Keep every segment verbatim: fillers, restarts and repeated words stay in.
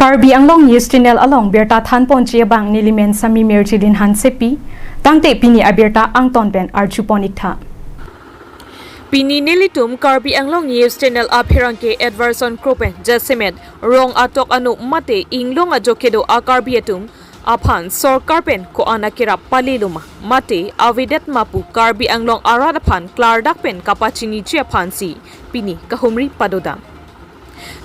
Karbi Anglong News Channel along birta thanponji abang nelimen Sami Mirjilin Hansepi, tangte pini abirta angton pen arjupon iktha. Pini nelitum Karbi Anglong News Channel apherangke Edwardson Kro pen jasemet rong atok anu mate inglong ajo kedo a-Karbi atum aphan sorkar pen ko-an akerap palelo ma mate avedet ma pu Karbi Anglong arat aphan klardak pen kapachiniji aphansi pini kahumri padodam.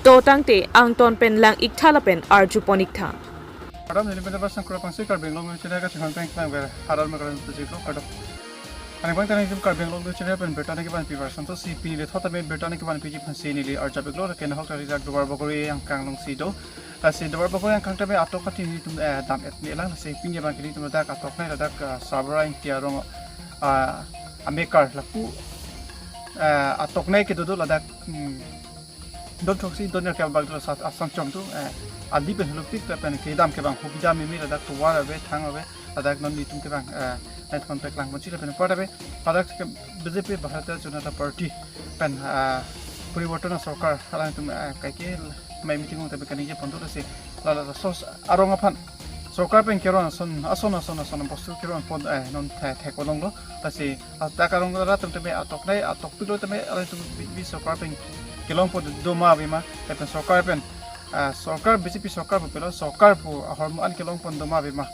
To tangte angton pen lang iktha lapen arjupon iktha. Kardom, neli pen Edwardson Kro, pangsi Karbi Anglong News Channel kachinghan pen klang ber harar makaran tu jiklo kardom. Aningpang tani tum Karbi Anglong News Channel pen birta nangkevanpi person to si pini le thot tame birta nangkevanpiji aphansi neli arjap iklo, lake nahok tarik dak Duarbagori angkang alongsi do. Lasi Duarbagori angkang tame atok kati nelitum, eh, dam-et ne lang, lasi pini abang ke nelitum ladak atoknei ladak, eh, Sabra Ingti arong, ah, amekar lapu, eh, atoknei kedo do ladak, hmm, don throksi don nerkep abang do, sa asong chong do, eh, adi pen hulupik lapen kedam kevang hubidam meme ladak tovar ave, thang ave, ladak non nelitum kevang, eh, nai thon peklang ponji lapen apar ave, ladak ke B J P Bharatiya Janata Party pen, eh, poriborton asorkar alangtum, eh, kaike mai meeting along tame kaningje pon do, lasi lala sos arong aphan sorkar pen keron ason ason ason ason bostu keron pon, eh, non the thek olong lo, lasi adak arong rat atum tame atoknei atokpiklo tame alangtum bi, bi sorkar pen kelongpon do ma ave ma, lapen sorkar pen, ah, sorkar B J P sorkar pu pelo sorkar pu ahormu an kelongpon do ma ave ma,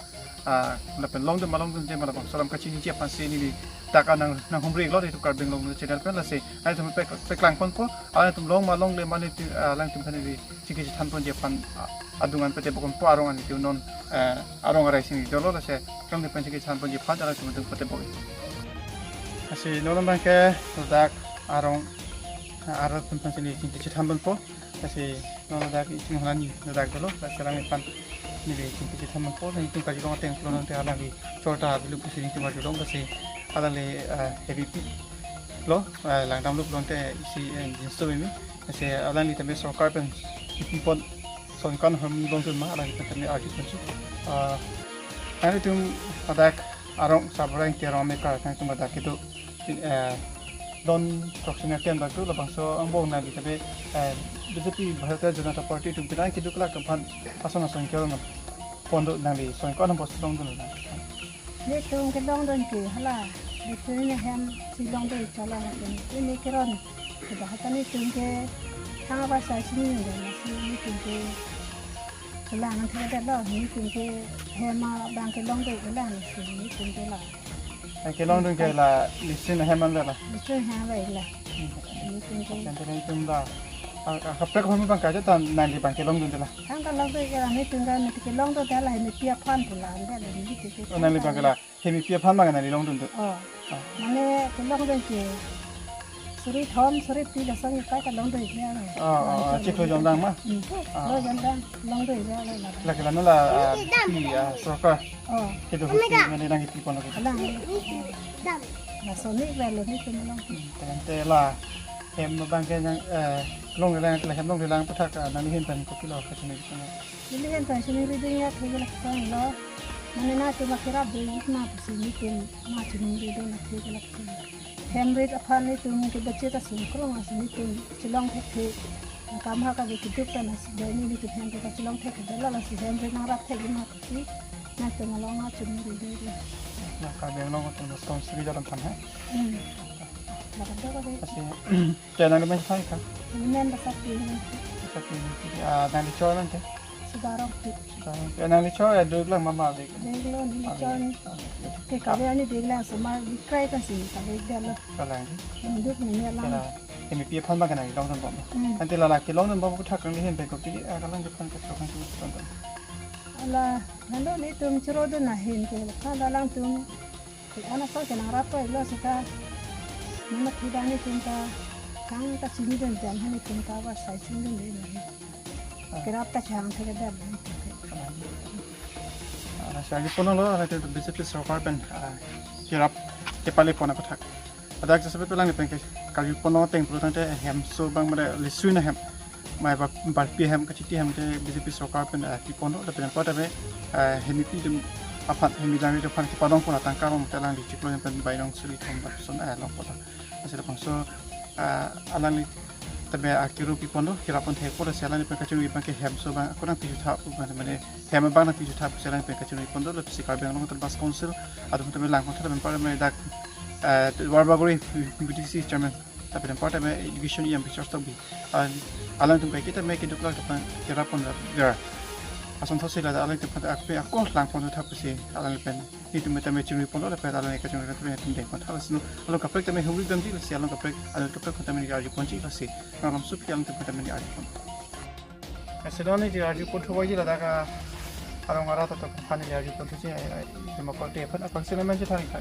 ah, lapen longdun ma longdunde ma labangso alam kachiniji aphansi neli dak nang nanghumri iklo itum Karbi Anglong News Channel pen, lasi nangtum pek peklang ponpo, alangtum long ma longle ma neli, ah, alangtum aphan neli chingki chethanponji aphan, ah, adung an patebok ponpo, arong an itum non, eh, arong arai sini dolo, lasi alangtum aphan chingki chethanponji aphan alangtum atum patebok. Lasi non abang ke ladak arong, ah, arat atum aphansi neli chingki chethan ponpo. Lasi non ladak iching halani ladak dolo, lasi alangliphan neli chingki chethan ponpo, nelitum karjulong ateng pulo tangte alangli chorta bilu pusi nelitum karjulong, lasi alangli, eh, heavy pi lo, eh, langdam lo pulo tangte isi, eh, jinso meme, lasi alangli tame sorkar pen kipipon son ko-an ahormu longdun ma, alangli pen tame arjuponsi. Ah, nanglitum ladak arong Sabra Ingti arong amekar nangtum ladak kedo, eh, don throksi nerkep abang do, labangso angbong nangli tame, eh, B J P Bharatiya Janata Party atum penang keduk lak aphan ason ason keron pon do, nangli son ko-an bostu longdun nang? Nelitum kelongdun ke hala, nelitum ne hem si longdun chala lapen neli keron ke bahata nelitum ke thang abar sai sini nang, lasi nelitum ke kelang an thekdetlo, nelitum ke hem abang ke longdun kelang si nelitum ke la. Ai kelongdun ke la lason ahem an la. Lason ahem an la. Nelitum ke. Tangte nelitum la, ah, ah, kaprek ahormu abang kaja ta nangli abang kelongdunde la. Thang ta longdun ke la, nelitum ke nelitum kelongdunde la, hemipi aphan pu la, ande la nelitum ke. Oh, nangli abang ke la hemipi aphan abang nangli longdunde. Oh. Oh. Mane kelongdun ke suri thom, suri phli lason akai ta longdun iklo. Oh, oh, oh, chiklo jondang ma? Hmm. Ah. Lo jondang, longdun iklo la. Lake la non la, ah, pi, ah, sorkar. Oh. Kedo husi mane nangkipi pon lake. Alang. Lason ni iklo nelitum along. Hmm, tangte la hem abang ke nang, eh, longlelang, la hem longlelang aputhak, ah, nangli ahin pen kopilo kachiniji pon? Neli ahin pen chiningri dun athe ke lason lo. Mane nangtum akerap do ma pusi nelitum ma chiningri dun athe ke lason. Hem rit aphan nelitum ke budget asung krong asi nelitum chelong thekthe. Kam ha kave keduk pen asi dei nelitum hem ke chelong thekthe, dei la lasi hem rit nangrap thek ma pusi nangtum along chiningri dun. La Karbi Anglong atum responsibility dalam than hai. Hmm. Dapat dapat dei. Lasi, ke nangli men thai ka? Neli men Basapi. Basapi. Ah, nangli chor nangte? Sudarong Pit. Sudarong Pit. Nangli chor ya duk lang mama dek. Dek lo neli chor ni. Ah, dek. Te kave ani dek lang semar dikrai kan si kave dek lo. Kalang di. Duk ni lang. Kala. Hemipi aphan abang ke nangli longdun bom. Hmm. Ante la la kelongdun bom aputhak nangli ahin pen kopilo, ah, kalang ke aphan kachok kan si tonton. Ala, nangli nelitum choro dun ahin ke, la alangtum. Ke ana so ke nangrap iklo seta. Nangma thudam nelitum ta, kang ta chinidun jam han nelitum ta abar sai chinidun dei. Ah. Kerap ta chang thekdetlo nelitum ke. Ah. Ah, lasi arjupon lo, alangtum B J P sorkar pen, ah, kerap kepale pon aputhak. Ladak jasemet alangli pen ke karjupon ateng pulo tangte hemso abang mane lason ahem. Mai bar, barpi ahem, kachiti ahem te B J P sorkar pen, eh, pipon do, lapen apot ave, eh, hemipi atum aphan, hemi langri atum aphan kepadong pon atangka abang te alangli chiklo pen bai rong suri thom lapuson, eh, longpo ta. Lasi labangso, eh, alangli tame akiro piponlo, kirap pon thekpo, lasi alanglipen kachingri abang ke hemso abang ako nangpijutha pu, mane, mane hem abang nangpijutha pusi alanglipen kachingri ponlo, lapusi Karbi Anglong Autonomous Council atum tame langpon tha lapen apar tame dak, eh, Duarbagori B D C chairman lapen apar tame education E M Bichar Tokbi, alang, alangtum kaike tame keduk lak tame kirap pon dak jar. Ason thotsi la alangtum aphan ako langpon tha pusi alanglipen nelitum tame chingri ponlo, lapen alang kachingri tame nelitum dengpon tha, lasi non along kaprek tame humri damji, lasi along kaprek, along kaprek tame neli arju ponji, lasi non alam sup alangtum tame neli arju pon. Lasi non neli arju pon thuji ladak arong arat atum aphan neli arju pon thuji, eh, eh, Democratic aphan, aphan sila mensi thang ka.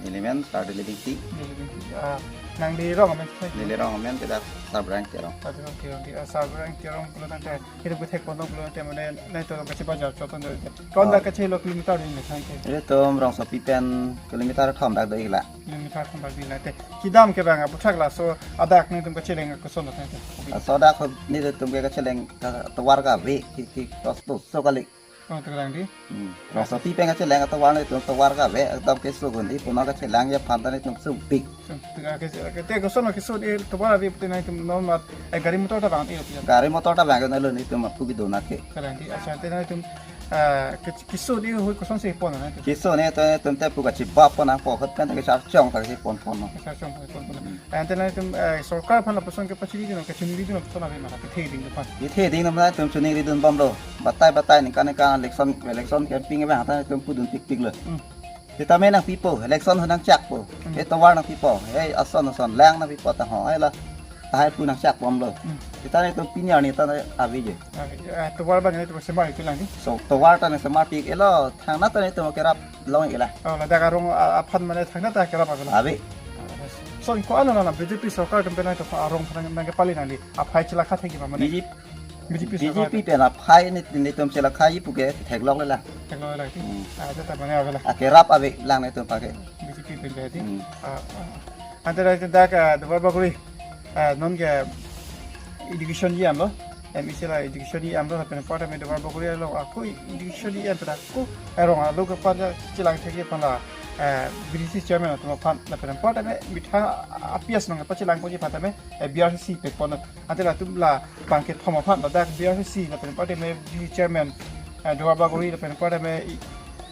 Neli men Sardili Dingti. Neli Dingti. Ah, nangli rong amen thang. Neli rong amen ke dak Sarbarang Terong. Sarbarang Terong di, ah, Sarbarang Terong pulo tangte, nelitum kethek ponlo pulo tangte, mane nelitum kachebajar chot tangte. Ko-an dak kachelo kilometer di ne thang ke? Nelitum Rongsopi pen kilometer kethom dak do-ik la. Kilometer kethom dak do-ik la te. Kedam ke bang aputhak laso adak nelitum kacheleng koson lo tangte. Laso adak nelitum ke kacheleng atovar kave, ke, ke, kos to so kali. Oh, terang di. Hmm. Rongsopi pen kacheleng atovar nelitum atovar kave, ekdom keso gun di, puno kachelangji aphan ta nelitum sumpik. Sumpik, ah, ke, ke, te koson lo keso di atovar ave pute nelitum non mat, eh, gari motor ta bang, eh, ya. Gari motor ta bang ke nalo nelitum apu kedo nat ke. Terang di, accha, te nelitum, ah, ke, keso di hui kosonsi pon nelitum? Keso nelitum, nelitum te pu kachibap pon nangpo, ahut pen ta kechar chong ta keponpon lo. Kechar chong ta keponpon lo. Hmm. Ante nelitum, eh, sorkar aphan lapuson kepachini dun, kachiningri dun lapuson ave ma, kethe ding aphan? Kethe ding aphan nelitum chiningri dun bomlo. Batai batai ningkan ningkan election, election campaign abang ta nelitum pudun pikpik lo. Hmm. Sitame nangpipo, election ho nangchakpo. Hmm. He tovar nangpipo, he ason ason lang nangpipo ta ho, he la tahai pu nangchak bomlo. Hmm. Sita nelitum pini arni ta ave je. Ah, eh, tovar abang nelitum semar pilang di. So, tovar ta nangsemar pik-iklo, thangnat ta nelitum kerap long-iklo. Oh, ladak arong, ah, aphan mane thangnat ta kerap ave la? Ave. Lason ko-an lo na B J P sorkar atum pen nangtum arong aphan nangkepali nangli aphai chelakha thekji ma mane? B J P, B J P sorkar. B J P pen aphai ne, nelitum chelakhaji puke theklok le la. Theklok le la ti. Hmm. Ah, jata mane ave la. Akerap ave lang nelitum aphan ke. B J P pen ke ti. Hmm. Ah, ah. Ante dak, dak, ah, Duarbagori, ah, non ke education E M lo. M E C la education E M lo, lapen apar tame Duarbagori along ako education E M pen ako arong along kepar chelang thekji aphan la, eh, B D C chairman atum aphan, lapen apar tame methang apias nang kepachelangponji aphan tame, eh, B R C C pekpon. Ante latum la bang kethom aphan ladak B R C C lapen apar tame B D C chairman, eh, Duarbagori lapen apar tame,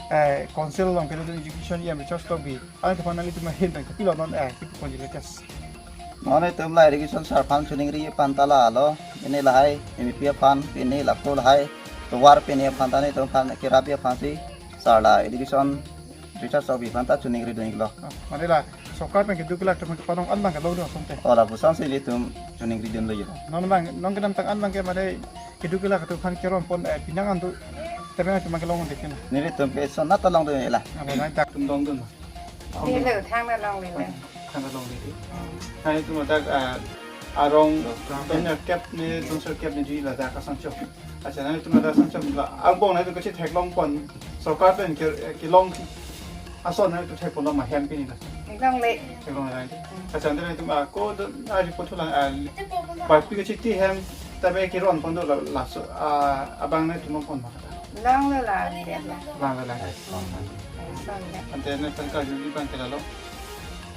eh, council along kedo education E M Bichar Tokbi, alanglitum aphan nanglitum ahin pen kopilo non, eh, kipu ponji latest? Non nelitum la education sir aphan chiningri aphan ta la lo, pini lahai M E P aphan, pini lapu lahai tovar pini aphan ta nelitum aphan kerapji aphansi sir la education Bichar Tokbi aphan ta chiningri dun-iklo. Ah, mane la sorkar pen keduk kelak atum kepanong an abang kelong dun asonte? Oh, lapusonsi nelitum chiningri dunlo jo. Non abang, non kedamtang an abang ke mane keduk kelak atum aphan keron pon, eh, penang an do, tebeng atum abang kelong dun-ik na? Nelitum ke sonat ta long dun-iklo. Ah, mane ta atum long dun. Dilo, thangta longle. Thangta longle. Nangtum ladak, ah, arong, dongner kep ne, dongser kep ne, dui ladak asangchok. Accha, nangtum ladak asangchok la, angbong nangtum kachetheklong pon, sorkar pen ke, kelong ason nangtum thekpon lo ma hem pini la? Longle. Theklongle. Accha, nangtum, ah, ko do, ah, report lang, ah, pai pi kachiti hem, tame keron pon do la, laso, ah, abang nangtum pon ma? Longle la, longle la. Longle la. Longle. Ante nangtum karjuji abang ke la lo.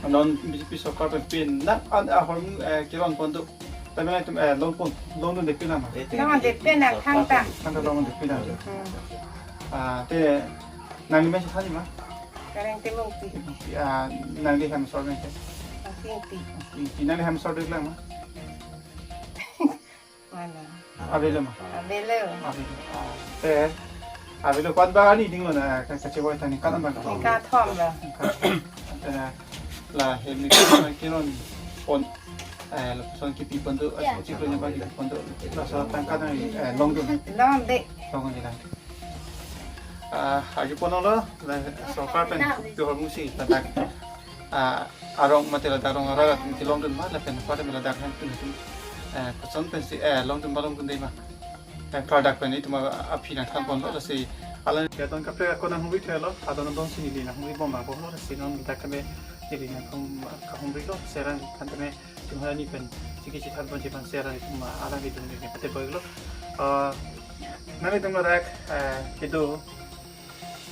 Non B J P sorkar pen penang an ahormu, eh, keron pon do. Tame nangtum, eh, long pon, long dun-ik pin ma? Long dun-ik pin na thangta. Thangta long dun-ik pin na. Hmm. Ah, te nangli men si than ma? Kareng Timungpi. Ah, nangli hem asor men ke? Tingti. Tingti, nangli hem asor diklang ma? Mana? Avelo ma? Avelo. Avelo. Ah, te, avelo ko-an ba ani dinglo na, ka, kachevoi tani ko-an ba? Ningkan kethom lo. Te la hem ni keron pon, eh, lapuson kipi pon do, eh, chiklo ne ba kipi pon do. Laso tangka na, eh, long dun? Longde. Longde lang. Ah, arju pon lo, la sorkar pen kehormu si ladak, ah, arong mate ladak arong arat kelong dun ma, lapen apar tame ladak hangtun atum, eh, koson pensi, eh, long dun ma long dun de ma. Eh, klardak pen itum aphi nangthan ponlo, lasi alang adon kaprek ako nanghumri thelo, adon adon si neli nanghumri bom abang lo, lasi non dak tame neli nangkahumri lo, seran than tame itum hana ni pen chiki chithan ponji aphan seran itum alanglitum ni pate boy lo. Ah, nanglitum ladak, eh, kedo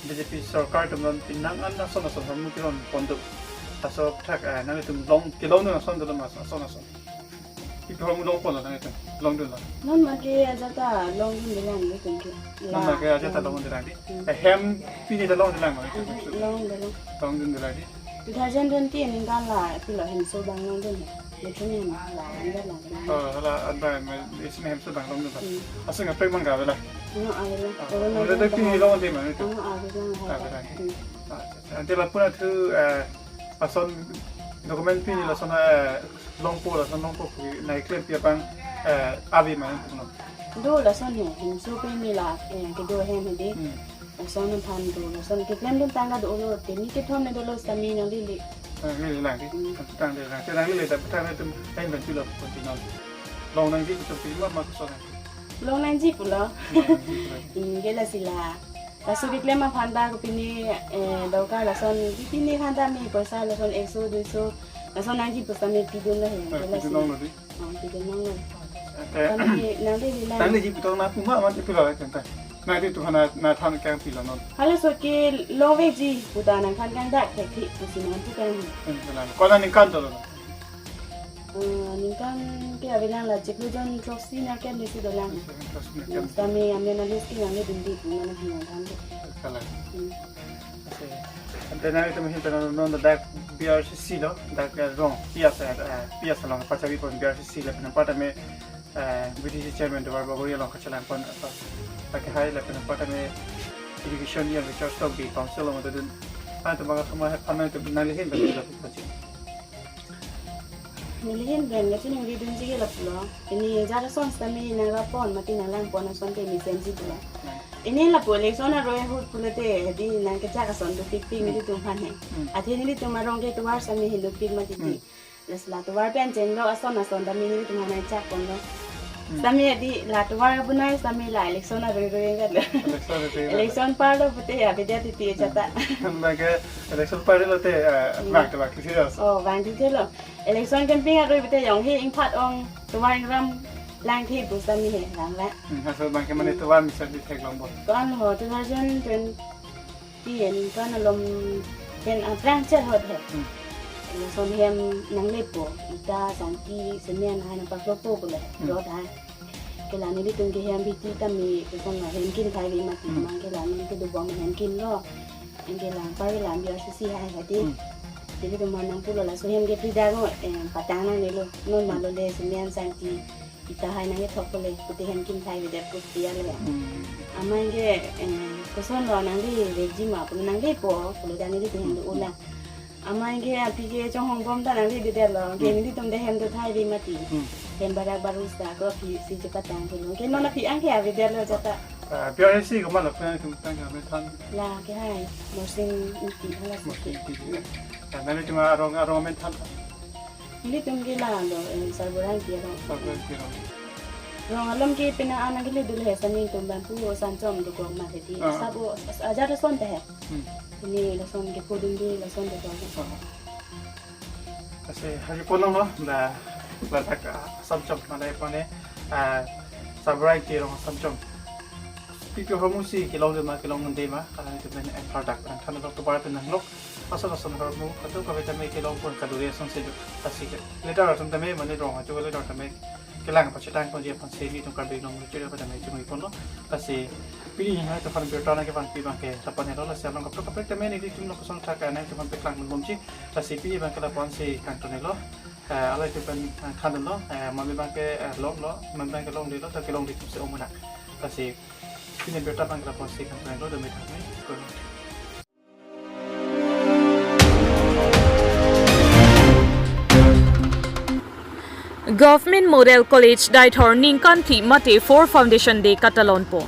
B J P sorkar atum non penang an ason ason hormu keron pon do. Laso aputhak, eh, nanglitum long kelong dun ason dolo ma ason ason? Ipi Rong longpo lo nang itum, longdun lo. Non ma ke ajat ta longdunde lang itum ke. Non ma ke ajat ta longdunde lang di. Hmm. Eh, hem pini ta longdunde lang ma itum. Longdunde lang. Longdunde lang di. Two thousand twenty aningkan la pilo hemso abang longdun. Metro ni ma la anda lang. Oh, la anda ma isi hemso abang longdun lo. Hmm. Asung kaprek abang ga avela. No, avela. Ah, corona avela abang. Pini longdunde ma itum. No, avela. Avela. Hmm. Ah, ante lapu-an thu, eh, lason document pini lason, eh, longpo, lason longpo pu nangklempi abang, eh, ave ma itum no. Do lason he, hemso pini la, eh, kedo hem he di. Hmm. Lason aphan do, lason keklemdun tangka dolo, teni kethom ne dolo sitame nanglele. Nanglele lang di. Hmm. Tangte lang. Te nanglele ta tangte itum lain ban pilo continue. Long nangji itum pima ma koson. Long nangji pulo. Long nangji pulo. Hmm, ke lasi la. Laso keklem aphan ta kopine, eh, dorkar lason, kopine aphan ta me poisa lason ekso, duiso, lason nangji pu sitame pidun lo he. Eh, ke lasi pidun longlo di. Oh, pidun longlo. Eh, kami nanglele lang. Nangleji pu tong na puma amat pilo la kan ta. Nangtum aphan na, nathan kangpilo non. Halaso ke longveji pu ta nangthan kangdak thekthek pusi nangpu kang. Kan lang. Ko-an aningkan dolo. Eh, aningkan ke avelang la chiklo jon throksi nangklemsi dolang. Throksi nangklemsi. Sitame amen alis ke nangle dindi pu mana hinang than. Kalang. Hmm. Ante nangtum ahin ta non, non dak B R C C lo, dak, eh, rong, P S, eh, P S along pachari pon B R C C lapen anparta me, eh, B D C chairman Duar Bagori along kachelang pon, eh, pa, pake hai lapen anparta me education and research to be council along dun. Ah, itum abang atum aphan itum nanglihin bagi lo pachari. Nelihin pen kachiningri dunji ke lapulo. Pini ajat ason sitame nangrap pon mati nanglang pon ason ke mesenji pulo. Pini lapu election aroi ahut pulote hedi nangkechak ason dopikpik Hmm. nelitum aphan he. Hmm. Athe nelitum arong ke tovar sitame hin dopik mati ti. Hmm. Lasi la tovar pen chenglo ason ason sitame nelitum aphan nangchak ponlo. Hmm. Sitame hedi la tovar abunai sitame la election aroi roi engat lo. Election aroi roi engat lo. Election parlo pute avedet titi ajat ta. Hmm. Bang ke election parlo te, eh, Hmm. bang ke bang ke serious. Oh, bang ke lo. Election campaign aroi pute jong he ingphat ong tovar ingram langthe pu sitame he lang la. Hmm, halaso bang ke mane Hmm. tovar mesen di theklongpo. Ko-an ho two thousand twenty aningkan alom pen aphrang chot hot he. Hmm. Lason hem nanglepo, ita, sangki, cement hai nangpaklopo pulo, Hmm. rod hai. Ke la nelitum ke hem biti tame, koson la hem kin thai ve mati, Hmm. mang ke la non ke dobom hem kinlo. Anke la anpar ke la B R C C hai hadi. Hmm. Nelitum aphan nangpulo laso hem ke pida ngo, eh, patang nangnelo. Non Hmm. malo le cement sangki ita hai nangkethok pule, pute hem kin thai vedet pute ale. Hmm. Amat ke, eh, koson lo nangleveji ma, pulo nanglepo, pulo dan nelitum hem Hmm. do-o lang. Amat ke aphi ke chonghong bom ta nanglevedet lo, ke Hmm. nelitum ta hem do thai ve mati. Hmm. Hem barak baru sa ko aphi si chepatang pulo. Ke non aphi anke avedet lo ajat ta. Ah, B R C C komat lo, pernah itum tang kami than. La ke hai, Morsing Ingti, hala si Morsing ke. Ingti, ya. Ah, nelitum arong, arong amen than. Nelitum ke la lo, eh, Sarbura Ingti arong. Sarbura Ingti arong. Rong alom ke pina anang ke le dul he sitame itum bangphu Sanchom dokok ma hedi. Ah. Sabo, as-, ajat ason ta he. Hmm. Pini lason ke pudun di lason dokok. Ah. Lasi hari ponlonglo, la, ladak, ah, Sanchom, malai pone, ah, Sarbura Ingti arong Sanchom. Pi pi ahormu si kelongdun ma, kelongdunde ma, kalang itum pen, eh, pardak pen than lo, tovar pen nanglok. Ason ason ahormu, kadokave tame kelong pon kadure asonsi do. Lasi ke, leader atum tame, mane rong atum leader tame kelang pachetang ponji aphansi nelitum Karbi Anglong Literature Academy chingri ponlo. Lasi pini nangtum aphan birta nangkevanpi abang ke lapu-an helo, lasi along kaprek kaprek tame nelitum lo kosong thak nangtum aphan paklang bomji. Lasi pini abang ke lapu-ansi kangton helo. Eh, alai itum pen, eh, thandunlo. Eh, mami abang ke, eh, longlo, mami abang ke longdelo, ta kelongde atum si ong munak. Lasi pini birta abang ke lapu-ansi kangton helo, demi thak ni. Government Model College Deithor ningkan phli mate fourth Foundation Day katalonpo.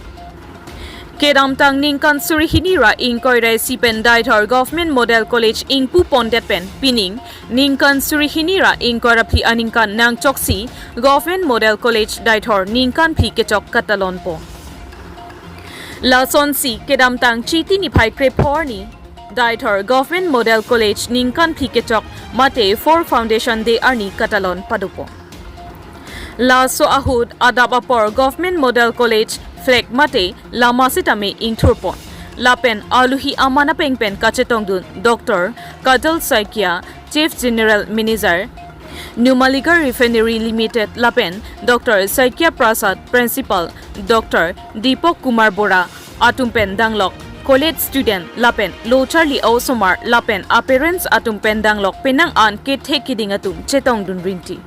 Kedamtang ningkan suri hini ra ingkoi ra isi pen Deithor Government Model College ingpu pondet pen pining ningkan suri hini ra ingkoi ra phli aningkan nangchoksi Government Model College Deithor ningkan phli kechok katalonpo. Lasonsi kedamtang Chiti niphai krepho arni Deithor Government Model College ningkan phli kechok mate fourth Foundation Day arni katalon padopo. Laso ahut adap apor Government Model College flag mate lama sitame ingthurpo. Lapen aluhi aman apeng pen kachetongdun Doctor Kajal Saikia, Chief General Manager, Numaligarh Refinery Limited lapen Doctor Saikia Prasad, Principal, Doctor Deepak Kumar Bora atum pen danglok college student lapen lo charli osomar lapen a-parents atum pen danglok penang an kethe keding atum chetongdun rinti.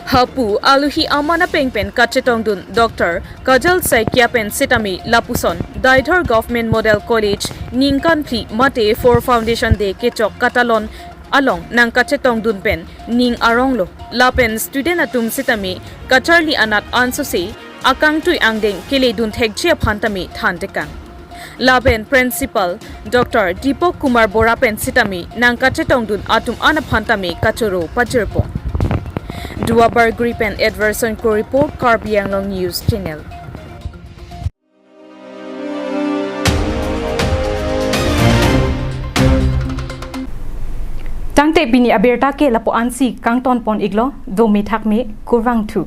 Hapu aluhi aman apeng pen kachetongdun Doctor Kajal Saikia pen sitame lapuson Deithor Government Model College ningkan phli mate four Foundation Day kechok katalon along nangkachetongdun pen ning aronglo. Lapen student atum sitame kacharli anat ansose akangtui angdeng keledun thekji aphan tame thantekang. Lapen Principal Doctor Deepak Kumar Bora pen sitame nangkachetongdun atum an aphan tame kachoro pajirpon. Duar Bagori pen Edwardson Kro report, Karbi Anglong News Channel. Tangte pini abirta ke lapu-ansi kangtonpon iklo, dome thakme, kurvangthu.